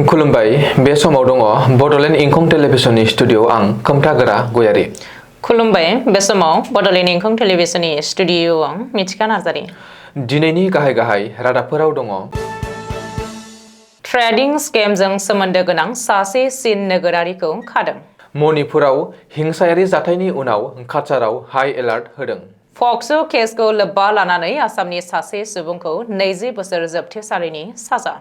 खुलुमबाय बे समाव दङ बडलेण्ड इंखं टेलिभिजननि स्टुडिअ आं खोमथागोरा गयारि। खुलुमबाय बे समाव बडलेण्ड इंखं टेलिभिजननि स्टुडिअ आं मिथिका नार्जारि। दिनैनि गाहाय रादाबफोराव दङ ट्रेडिं स्केमजों सोमोन्दो गोनां सासे चीन नोगोरारिखौ खादों। मणिपुराव हिंसायारि जाथायनि उनाव काछाराव हाई एलार्ट होदों। पक्सो केसखौ लोब्बा लानानै आसामनि सासे सुबुंखौ 20 बोसोर जोबथेसालिनि साजा।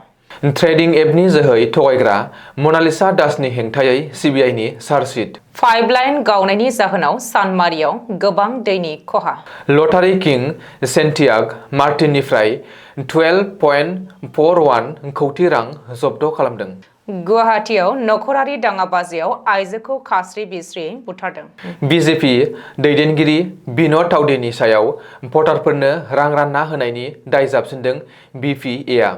ट्रेडिं एपनि जोहै थगायग्रा मनालिसा दासनि हेंथायै सिबिआइनि चार्जशीट। पाइपलाइन गावनायनि जाहोनाव सानमारियाव गोबां दैनि खहा। लटारि किं सेन्टियाग मार्टिननिफ्राय 12.41 कौटि रां जब्द खालामदों। गुवाहाटीआव नखरारि दाङाबाजियाव आइजोखौ खास्रि बिस्रि बुथारदों। बिजेपि दैदेनगिरि बिन'द तावडेनि सायाव भटारफोरनो रां रानना होनायनि दाय जाबसिनदों बिपिएआ।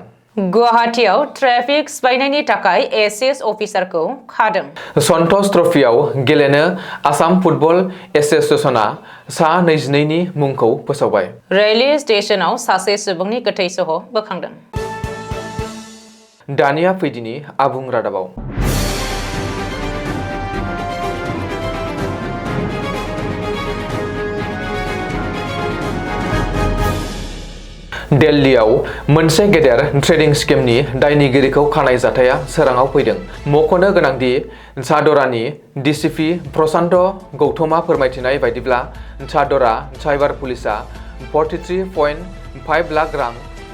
गुवाहाटीआव ट्रेफिक सिफायनायनि थाखाय एसएस अफिसारखौ खादों। सन्टोष ट्रफियाव गेलेनो आसाम फुटबल एसोसिएशना सा 22 नि मुंखौ फोसावबाय। रेलवे स्टेशनाव सासे सुबुंनि गोथै सह बोखांदों। दानिया फैदिनि आबुं रादाबाव। दिल्लीआव मोनसे गेदेर ट्रेडिं स्केमनि दायनिगिरिखौ खानाय जाथाया सोराङाव फैदों। मख'नो गोनांदि चादरानि डिसिपि प्रशान्त गौतमआ फोरमायथिनाय बायदिब्ला चादरा साइबार पुलिसआ 43.5 लाख रां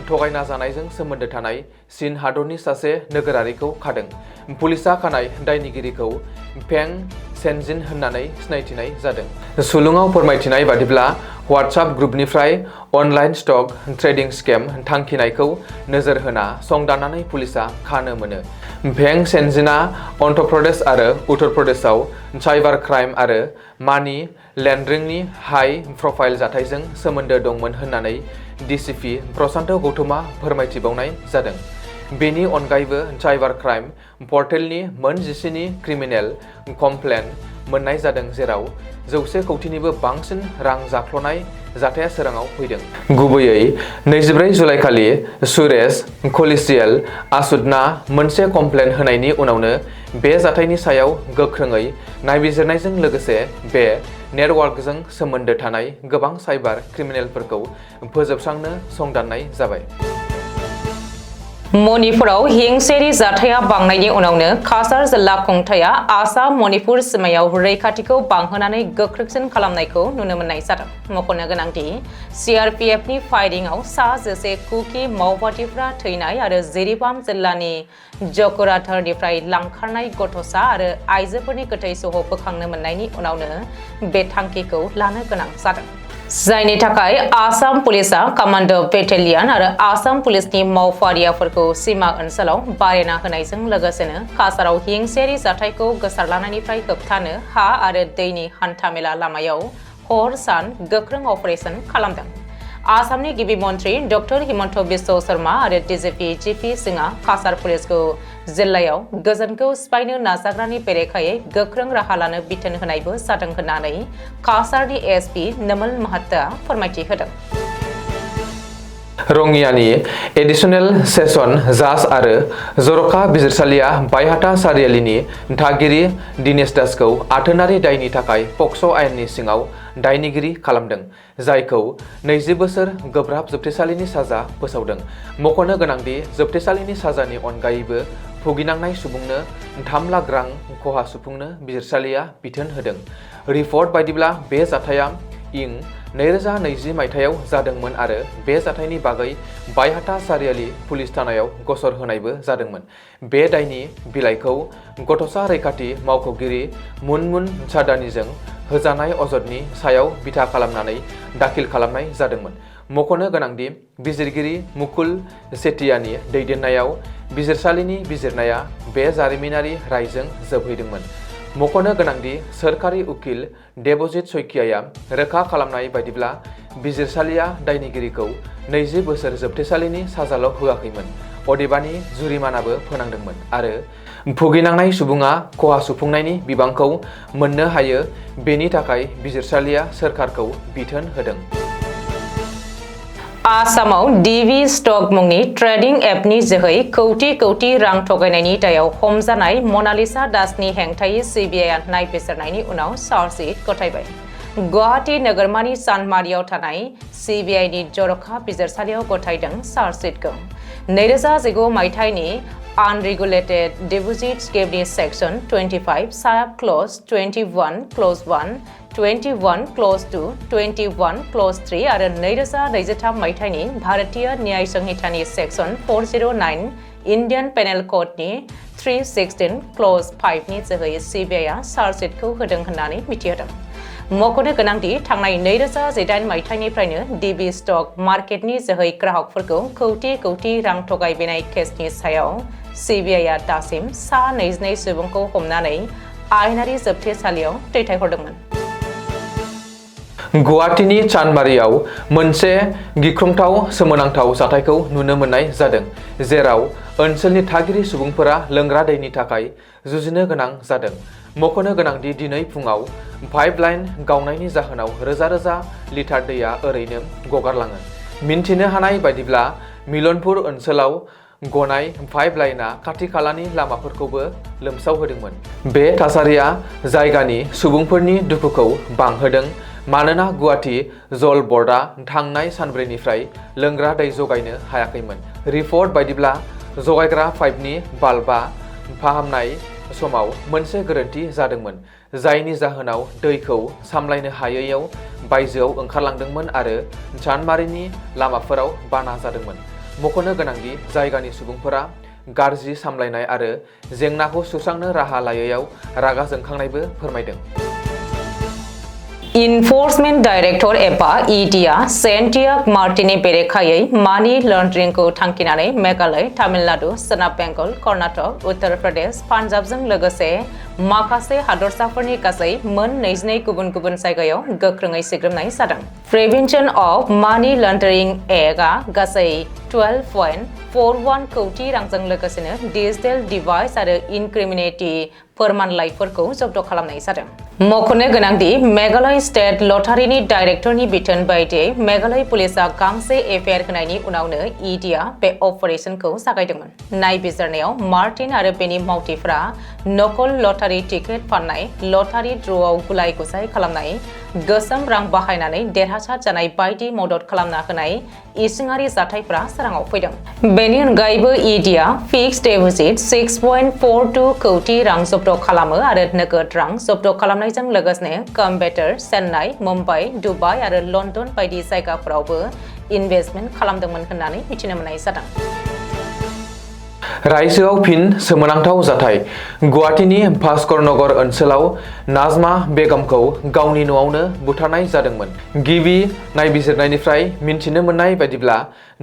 थगायना जानायजों सोमोन्दो थानाय चीन हादरनि सासे नोगोरारिखौ खादों। पुलिसआ खानाय दायनिगिरिखौ फें सेनजिन होननानै सिनायथिनाय जादों। सुलुङाव फोरमायथिनाय बादिब्ला WhatsApp ग्रुपनिफ्राय अनलाइन स्टक ट्रेडिं स्केम थांखिनायखौ नोजोर होना संदाननानै पुलिसआ खानो मोनो। फें सेनजिनआ अन्ध्र प्रदेश आरो उत्तर प्रदेशआव साइबार क्राइम आरो मानि लन्ड्रिंनि हाई प्रफाइल जाथायजों सोमोन्दो दंमोन होननानै डिसिपि प्रशान्त गौतमआ फोरमायथिबावनाय जादों। बेनि अनगायैबो साइबार क्राइम पर्टेलनि मोन 17 क्रिमिनेल कमप्लेन मोननाय जादों, जेराव 100 कौटिनिबो बांसिन रां जाख्ल'नाय जाथाया सोराङाव फैदों। गुबैयै 24 जुलाइखालि सुरेश कलिसियेल आसुदना मोनसे कमप्लेन होनायनि उनावनो बे जाथायनि सायाव गोख्रोङै नायबिजिरनायजों लोगोसे बे नेटवर्कजों सोमोन्दो थानाय गोबां साइबार क्रिमिनेलफोरखौ फोजोबस्रांनो संदाननाय जाबाय। मणिपुराव हिंसायारि जाथाया बांनायनि उनावनो काछार जिल्ला खुंथाया आसाम मणिपुर सिमायाव रैखाथिखौ बांहोनानै गोख्रोंसिन खालामनायखौ नुनो मोननाय जादों। मख'नो गोनांदि सिआरपिएफनि फायरिंआव सा 10 कुकि मावबादिफ्रा थैनाय आरो जिरिबाम जिल्लानि जकराधरनिफ्राय लांखारनाय गथ'सा आरो आइजोफोरनि गोथै सह बोखांनो मोननायनि उनावनो बे थांखिखौ लानो गोनां जादों। जायनि थाखाय आसाम पुलिसआ कमान्ड' बेटेलियन आरो आसाम पुलिसनि मावफारियाफोरखौ सीमा ओनसोलाव बारायना होनायजों लोगोसेनो काछाराव हिंसायारि जाथायखौ गोसारलांनायनिफ्राय होबथानो हा आरो दैनि हान्थामेला लामायाव हर सान गोख्रों अपारेशन खालामदों। आसामनि गिबि मन्त्रि डक्टर हिमन्त बिश्व शर्मा आरो डिजिपि जिपि सिंहआ काछार पुलिसखौ जिल्लायाव गोजोनखौ सिफायनो नाजाग्रानि बेरेखायै गोख्रों राहा लानो बिथोन होनायबो जादों होननानै काछारनि एसपि नमल महतआ फोरमायथि होदों। रङियानि एडिशनेल सेसन जाज आरो जर'खा बिजिरसालिया बायहाथा सारियालिनि थागिरि दिनेश दासखौ आथोनारि दायनि थाखाय पक्स' आयेननि सिङाव दायनिगिरि खालामदों, जायखौ 20 बोसोर गोब्राब जोबथेसालिनि साजा फोसावदों। मख'नो गोनांदि जोबथेसालिनि साजानि अनगायैबो भुगिनांनाय सुबुंनो 3 लाख रां खहा सुफुंनो बिजिरसालिया बिथोन होदों। रिपर्ट बायदिब्ला बे जाथाया इं 2020 मायथाइयाव जादोंमोन आरो बे जाथायनि बागै बायहाथा सारियालि पुलिस थानायाव गसर होनायबो जादोंमोन। बे दायनि बिलाइखौ गथ'सा रैखाथि मावख'गिरि मुनमुन सादानिजों होजानाय अजदनि सायाव बिथा खालामनानै दाखिल खालामनाय जादोंमोन। मख'नो गोनांदि बिजिरगिरि मुकुल सेतियानि दैदेननायाव बिजिरसालिनि बिजिरनाया बे जारिमिनारि रायजों जोबहैदोंमोन। मख'नो गोनांदि सोरखारि उकिल देबजित सयकियाया रोखा खालामनाय बायदिब्ला बिजिरसालिया दायनिगिरिखौ 20 बोसोर जोबथेसालिनि साजाल' होआखैमोन, अदेबानि जुरिमानाबो फोनांदोंमोन आरो भुगिनांनाय सुबुङा खहा सुफुंनायनि बिबांखौ मोननो हायो, बेनि थाखाय बिजिरसालिया सोरखारखौ बिथोन होदों। आसामाव डिबि स्टक मुंनि ट्रेडिं एपनि जोहै कौटि रां थगायनायनि दायाव हमजानाय मनालिसा दासनि हेंथायै सिबिआइआ नायबिजिरनायनि उनाव चार्जशीट गथायबाय। गुवाहाटी नोगोरमानि चान्दमारियाव थानाय सिबिआइनि जर'खा बिजिरसालियाव गथायदों चार्जशीटखौ। 2019 मायथाइनि Unregulated Deposit Scheme Section 25 Sub Clause 21 Clause 1, 21 Clause 2, 21 Clause 3 आरो 2023 मायथाइनि भारतीय न्याय संहितानि Section 409 Indian Penal Codeनि 316 Clause 5 नि जोहै सिबिआइआ चार्जशीटखौ होदों होननानै मिथिहोदों। मख'नो गोनांदि थांनाय 2018 मायथाइनिफ्रायनो डिबि स्टक मार्केटनि जोहै ग्राहकफोरखौ कौटि रां थगायबोनाय केसनि सायाव सिबिआइआ दासिम सा 22 सुबुंखौ हमनानै आयेनारि जोबथेसालियाव दैथायहरदोंमोन। गुवाहाटीनि चान्दमारियाव मोनसे गिख्रंथाव सोमोनांथाव जाथायखौ नुनो मोननाय जादों, जेराव ओनसोलनि थागिरि सुबुंफोरा लोंग्रा दैनि थाखाय जुजिनो गोनां जादों। मख'नो गोनांदि दिनै फुङाव पाइपलाइन गावनायनि जाहोनाव रोजा लिटार दैया ओरैनो गगारलाङो। मिन्थिनो हानाय बायदिब्ला मिलनपुर ओनसोलाव गनाय पाइपलाइनआ खाथि-खालानि लामाफोरखौबो लोमसावहोदोंमोन। बे थासारिया जायगानि सुबुंफोरनि दुखुखौ बांहोदों, मानोना गुवाहाटी जल बर्डआ थांनाय सानब्रैनिफ्राय लोंग्रा दै जगायनो हायाखैमोन। रिपर्ट बायदिब्ला जगायग्रा पाइपनि बाल्बआ फाहामनाय समाव मोनसे गोरोन्थि जादोंमोन, जायनि जाहोनाव दैखौ सामलायनो हायैयाव बायजोआव ओंखारलांदोंमोन आरो चान्दमारिनि लामाफोराव बाना जादोंमोन। मख'नो गोनांदि जायगानि सुबुंफोरा गाज्रि सामलायनाय आरो जेंनाखौ सुस्रांनो राहा लायैयाव रागा जोंखांनायबो फोरमायदों। इनफर्समेन्ट डाइरेक्टर एबा इडिआ सेन्टियाग मार्टिननि बेरेखायै मानि लन्ड्रिंखौ थांखिनानै मेघालय, तामिलनाडु, सोनाब बेंगल, कर्नाटक, उत्तर प्रदेश, पान्जाबजों लोगोसे माखासे हादरसाफोरनि गासै मोन 22 गुबुन जायगायाव गोख्रोङै सिग्रोमनाय जादों। प्रिभेन्सन अफ मानि लन्डारिं एक्टआ गासै 12.41 कौटि रांजों लोगोसेनो डिजिटेल डिभाइस आरो इनक्रिमिनेटि फोरमानलाइफोरखौ जब्द खालामनाय जादों। मख'नो गोनांदि मेघालय स्टेट लटारिनि डाइरेक्टरनि बिथोन बायदियै मेघालय पुलिसआ गांसे एफआइआर होनायनि उनावनो इडिआ बे अपारेशनखौ जागायदोंमोन। नायबिजिरनायाव मार्टिन आरो बेनि मावथिफोरा नकल लटारि टिकेट फाननाय, लटारि ड्रआव गुलाय-गुजाय खालामनाय, गोसोम रां बाहायनानै देरहासार जानाय बायदि मदद खालामना होनाय इसिङारि जाथायफोरा सोराङाव फैदों। बेनि अनगायैबो इडिआ फिक्स्ड डिप'जिट 6.42 कौटि रां जब्द खालामो आरो नोगोद रां जब्द खालामनायजों लोगोसेनो कयम्बेटर, चेन्नाइ, मुम्बाइ, दुबाइ आरो लन्दन बायदि जायगाफोरावबो इनभेस्टमेन्ट खालामदोंमोन होननानै मिथिनो मोननाय जादों। रायजोआव फिन सोमोनांथाव जाथाय। गुवाहाटीनि भास्करनगर ओनसोलाव नाजमा बेगमखौ गावनि न'आवनो बुथारनाय जादोंमोन। गिबि नायबिजिरनायनिफ्राय मिन्थिनो मोननाय बायदिब्ला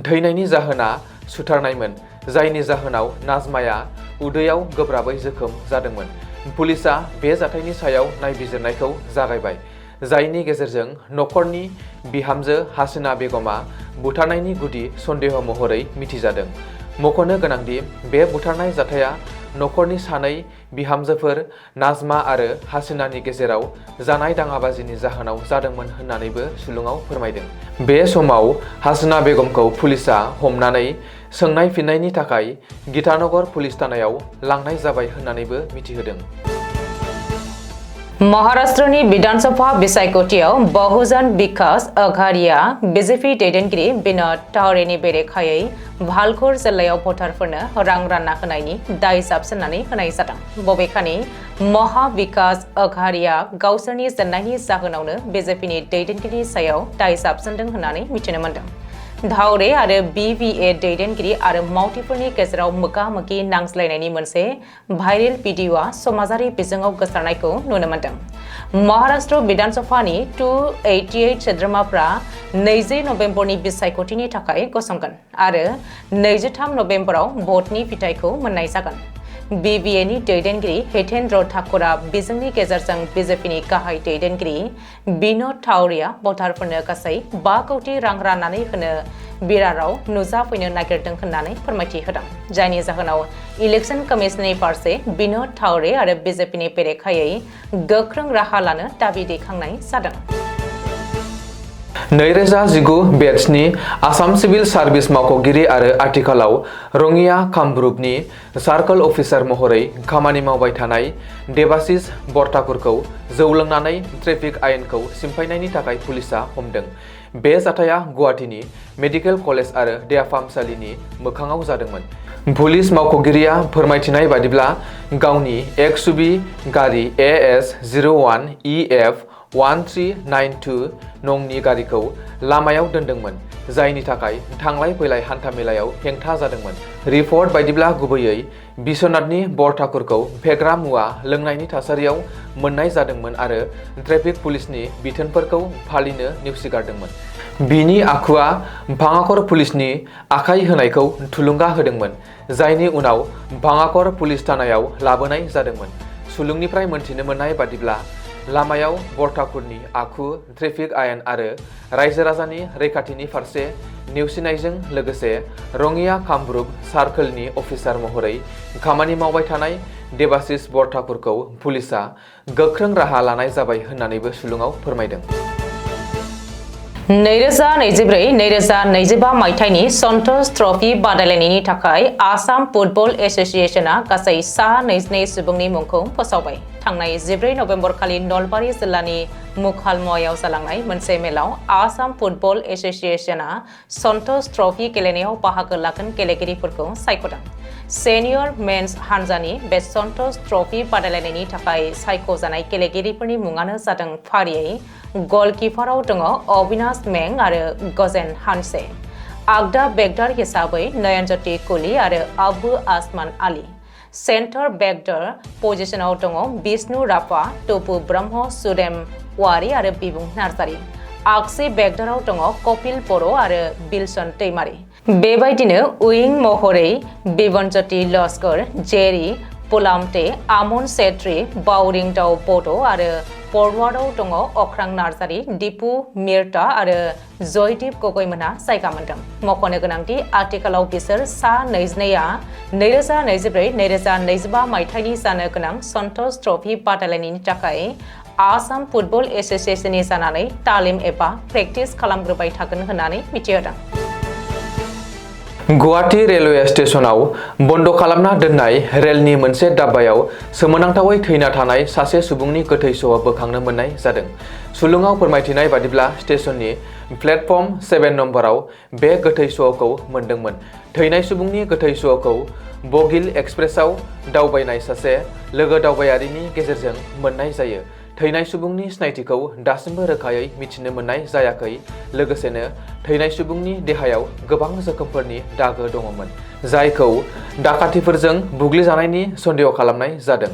थैनायनि जाहोना सुथारनायमोन, जायनि जाहोनाव नाजमाया उदैयाव गोब्राबै जोखोम जादोंमोन। पुलिसआ बे जाथायनि सायाव नायबिजिरनायखौ जागायबाय, जायनि गेजेरजों नखरनि बिहामजो हासिना बेगमा बुथारनायनि गुदि सन्देह महरै मिथिजादों। मख'नो गोनांदि बे बुथारनाय जाथाया नखरनि सानै बिहामजोफोर नाजमा आरो हासिनानि गेजेराव जानाय दाङाबाजिनि जाहोनाव जादोंमोन होननानैबो सुलुङाव फोरमायदों। बे समाव हासिना बेगमखौ पुलिसआ हमनानै सोंनाय फिन्नायनि थाखाय गीतानगर पुलिस थानायाव लांनाय जाबाय होननानैबो मिथिहोदों। महाराष्ट्रनि विधानसभा बिसायख'थियाव बहुजन विकास आघाड़ीआ बिजेपि दैदेनगिरि विनोद तावरेनि बेरेखायै भालघर जिल्लायाव भटारफोरनो रां रानना होनायनि दाय जाबसिननानै होनाय जादों। बबेखानि महा विकास आघाड़ीआ गावसोरनि जेननायनि जाहोनावनो बिजेपिनि दैदेनगिरिनि सायाव दाय जाबसिनदों होननानै मिथिनो मोनदों। धावरे आरो बिबिए दैदेनगिरि आरो मावथिफोरनि गेजेराव मोगा-मोगि नांज्लायनायनि मोनसे भाइरेल भिडिअ'आ समाजारि बिजोङाव गोसारनायखौ नुनो मोनदों। महाराष्ट्र विधानसभानि 288 सोद्रोमाफ्रा 20 नबेम्बरनि बिसायख'थिनि थाखाय गसंगोन आरो 23 नबेम्बराव भटनि फिथायखौ मोननाय जागोन। बिबिएनि दैदेनगिरि हितेन्द्र ठाकुरआ बिजोंनि गेजेरजों बिजेपिनि गाहाय दैदेनगिरि विनोद तावरेया भटारफोरनो गासै 5 कौटि रां राननानै होनो बिराराव नुजाफैनो नागिरदों होननानै फोरमायथि होदों, जायनि जाहोनाव इलेक्शन कमिशननि फारसे विनोद तावरे आरो बिजेपिनि बेरेखायै गोख्रों राहा लानो दाबि दैखांनाय जादों। 2019 बेट्सनि आसाम सिभिल सार्भिस मावख'गिरि आरो आथिखालाव रङिया कामरुपनि सार्कल अफिसार महरै खामानि मावबाय थानाय देबासिस बरठाकुरखौ जौ लोंनानै ट्रेफिक आयेनखौ सिमफायनायनि थाखाय पुलिसआ हमदों। बे जाथाया गुवाहाटीनि मेडिकेल कलेज आरो देहा फाहामसालिनि मोखाङाव जादोंमोन। पुलिस मावख'गिरिया फोरमायथिनाय बादिब्ला गावनि एक्सयूवी गारि AS01 EF 1392 नंनि गारिखौ लामायाव दोनदोंमोन, जायनि थाखाय थांलाय फैलाय हान्थामेलायाव हेंथा जादोंमोन। रिपर्ट बायदिब्ला गुबैयै बिश्वनाथनि बरठाकुरखौ फेग्रा मुवा लोंनायनि थासारियाव मोननाय जादोंमोन आरो ट्रेफिक पुलिसनि बिथोनफोरखौ फालिनो नेवसिगारदोंमोन। बिनि आखुआ भाङाखर पुलिसनि आखाय होनायखौ थुलुंगा होदोंमोन, जायनि उनाव भाङाखर पुलिस थानायाव लाबोनाय जादोंमोन। सुलुंनिफ्राय मोनथिनो मोननाय बादिब्ला लामायाव बरठाकुरनि आखु, ट्रेफिक आयेन आरो रायजो राजानि रैखाथिनि फारसे नेवसिनायजों लोगोसे रङिया कामरुप सार्कलनि अफिसार महरै खामानि मावबाय थानाय देबासिस बरठाकुरखौ पुलिसआ गोख्रों राहा लानाय जाबाय होननानैबो सुलुङाव फोरमायदों। 2024-2025 मायथाइनि सन्टोष ट्रफी बादायलायनायनि थाखाय आसाम फुटबल एसोसिएशनआ गासै सा 22 सुबुंनि मुंखौ फोसावबाय। थांनाय 14 नभेम्बर खालि नलबारि जिल्लानि मुखालमुवायाव जालांनाय मोनसे मेलाव आसाम फुटबल एसोसिएशनआ सन्टोष ट्रफी गेलेनायाव बाहागो लागोन गेलेगिरिफोरखौ सायख'दों। सेनियर मेन्स हानजानि बे सन्टोष ट्रफी बादायलायनायनि थाखाय सायख'जानाय गेलेगिरिफोरनि मुङानो जादों फारियै गलकिपाराव दङ अविनाश में आरो गजेन हानसे, आगदा बेगदार हिसाबै नयनज्योति कुली आरो आबु आसमान आली, सेन्टार बेगदार पजिशनाव दङ बिष्णु राभा, टपु ब्रह्म, सुदेम वारी आरो बिबुं नार्जारी, आगसि बेगदाराव दङ कपिल बर' आरो बिलसन दैमारी। बेबायदिनो उइं महरै बिबनज्योति लस्कर, जेरी पुलामटे, आमन सेत्री, बाउरिं दाउ बड' आरो फरवार्डआव दङ अख्रां नार्जारी, दिपु मिर्ता आरो जयदीप गगैमोनहा जायगा मोन्दों। मख'नो गोनांदि आथिखालाव बिसोर सा 22आ 2024-2025 मायथाइनि जानो गोनां सन्टोष ट्रफी बादायलायनायनि थाखाय आसाम फुटबल एसोसिएशननि जानानै तालिम एबा प्रेक्टिस खालामग्रोबाय थागोन होननानै मिथिहोदों। गुवाहाटी रेलवे स्टेशनाव बन्द खालामना दोननाय रेलनि मोनसे दाब्बायाव सोमोनांथावै थैना थानाय सासे सुबुंनि गोथै सह बोखांनो मोननाय जादों। सुलुङाव फोरमायथिनाय बादिब्ला स्टेशननि प्लेटफर्म 7 नम्बराव बे गोथै सहखौ मोनदोंमोन। थैनाय सुबुंनि गोथै सहखौ बगिल एक्सप्रेसआव दावबायनाय सासे लोगो दावबायारिनि गेजेरजों मोननाय जायो। थैनाय सुबुंनि सिनायथिखौ दासिमबो रोखायै मिथिनो मोननाय जायाखै। लोगोसेनो थैनाय सुबुंनि देहायाव गोबां जोखोमफोरनि दागो दङमोन, जायखौ डाकातिफोरजों बुग्लिजानायनि सन्देह खालामनाय जादों।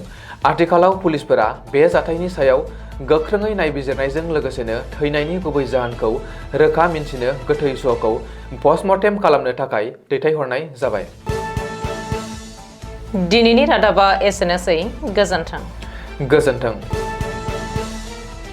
आथिखालाव पुलिसफोरा बे जाथायनि सायाव गोख्रोङै नायबिजिरनायजों लोगोसेनो थैनायनि गुबै जाहोनखौ रोखा मिन्थिनो गोथै सहखौ पस्टमर्टेम खालामनो थाखाय दैथायहरनाय जाबाय। दिनैनि रादाबा एसेनोसै। गोजोन्थों। गोजोन्थों।